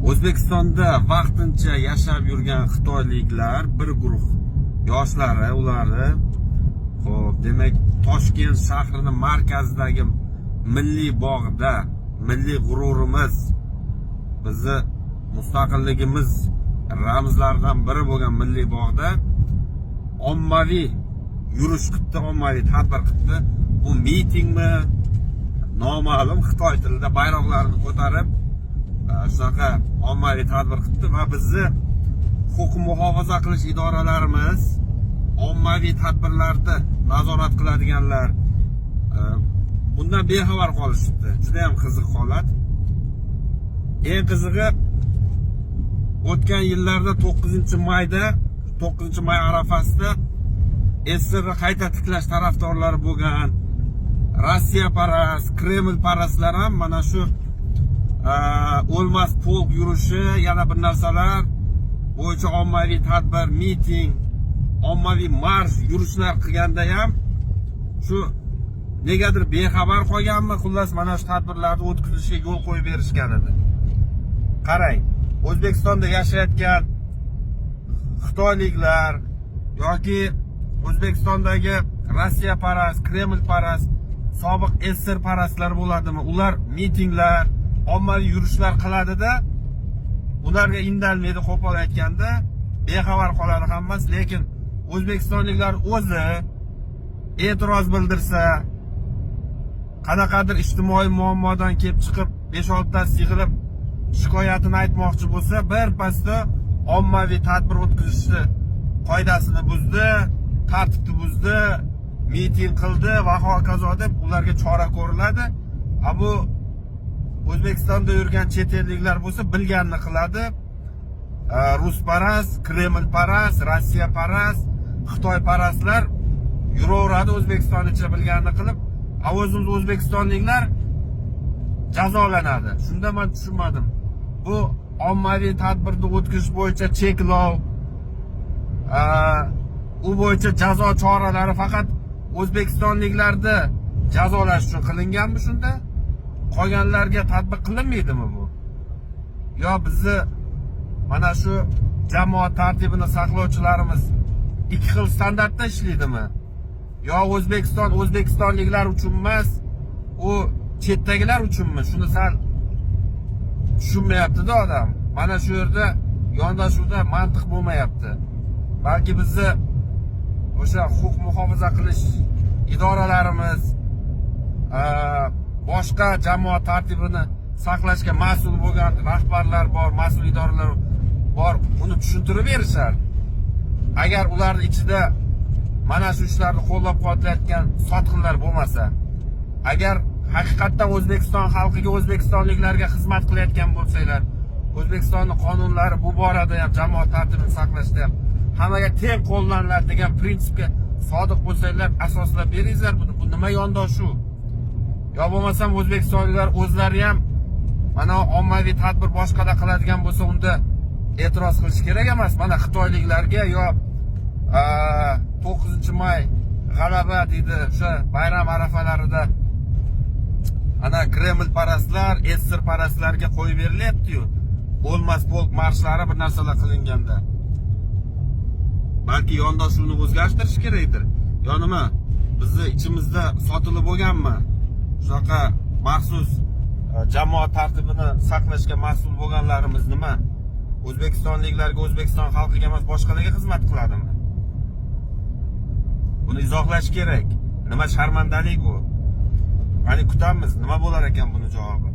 O'zbekistonda vaqtincha yashab yurgan xitoyliklar bir guruh yoshlari, ularni, xo'p, demak, Toshkent shahrini markazidagi milliy bog'da, milliy g'ururimiz, bizni mustaqilligimiz ramzlaridan biri bo'lgan milliy bog'da ommaviy yurish qilibdi, ommaviy tadbir qilibdi. Bu mitingmi, noma'lum. Xitoy tilida bayroqlarni ko'tarib, shunaqa ommaviy tadbir qilibdi va bizni huquq muhofaza qilish idoralarimiz, ommaviy tadbirlarda nazorat qiladiganlar bundan bexabar qolishibdi. Juda ham qiziq holat. Eng qizig'i, o'tgan yillarda 9 mayda, 9 may arafasida SSSR qayta tiklash tarafdorlari bo'lgan Rossiya parast, Kreml parastlar ham mana shu o'lmas polk yurishi, yana bir narsalar bo'yicha ommaviy tadbir, miting, ommaviy marsh, yurishlar qilganda ham shu negadir bexabar qolganmi, xullas, mana shu tadbirlarni o'tkazilishiga yo'l qo'yib berishgan edi. Qarang, O'zbekistonda yashayotgan xitoyliklar yoki O'zbekistondagi Rossiya parast, Kreml parast, sobiq SSSR parastlar bo'ladimi, ular mitinglar, ommaviy yurishlar qiladida, ularga indalmaydi, qo'pol aytganda, bexabar qoladi hammasi. Lekin o'zbekistonliklar o'zi e'tiroz bildirsa, qanaqadir ijtimoiy muammodan kelib chiqib, 5-6 tasi yig'ilib shikoyatini aytmoqchi bo'lsa, bir pasda ommaviy tadbir o'tkazishni qoidasini buzdi, tartibni buzdi, miting qildi va hokazo deb ularga chora ko'riladi. A bu O'zbekistonda yurgan chet elliklar bo'lsa, bilganini qiladi. Rusparast, kremlparast, rossiyaparast, xitoyparastlar yuraveradi O'zbekiston ichida bilganini qilib, a o'zimiz o'zbekistonliklar jazolanadi. Shunda man tushunmadim, bu ommaviy tadbirni o'tkazish bo'yicha cheklov, u bo'yicha jazo choralari faqat o'zbekistonliklarni jazolash uchun qilinganmi? Shunda qolganlarga tatbiq qilinmaydimi bu? Yo bizni mana shu jamoat tartibini saqlovchilarimiz ikki xil standartda ishlaydimi? Yo O'zbekiston o'zbekistonliklar uchun emas, u chetdagilar uchunmi? Shuni sal tushunmayaptida odam. Mana shu yerda yondashuvda mantiq bo'lmayapti. Balki bizni o'sha huquq muhofaza qilish idoralarimiz, boshqa jamoat tartibini saqlashga mas'ul bo'lgan rahbarlar bor, mas'ul idoralar bor, buni tushuntirib berishar, agar ularni ichida mana shu ishlarni qo'llab quvvatlayotgan sotqinlar bo'lmasa. Agar haqiqatdan O'zbekiston xalqiga, o'zbekistonliklarga xizmat qilayotgan bo'lsanglar, O'zbekistonni qonunlari bu borada ham, jamoat tartibini saqlashda ham hammaga teng qo'llaniladi degan prinsipga sodiq bo'lsanglar, asoslab beringlar buni. Bu nima yondashuv? Yo bo'lmasam o'zbekistonliklar o'zlari ham mana ommaviy tadbir boshqada qiladigan bo'lsa, unda e'tiroz qilish kerak emas. Mana xitoyliklarga yo 9 may g'alaba deydi, o'sha bayram arafalarida ana Kreml parastlar, SSSR parastlarga qo'yib berilyaptiyu, o'lmas polk marshlari, bir narsalar qilinganda. Balki yondashuvni o'zgartirish kerakdir. Yo nima, bizni ichimizda sotilib bo'lganmi shunaqa maxsus jamoat tartibini saqlashga mas'ul bo'lganlarimiz? Nima, o'zbekistonliklarga, O'zbekiston xalqiga emas, boshqalarga xizmat qiladimi? Buni izohlash kerak. Nima sharmandalik bu? Qani, kutamiz, nima bo'lar ekan buni javobi.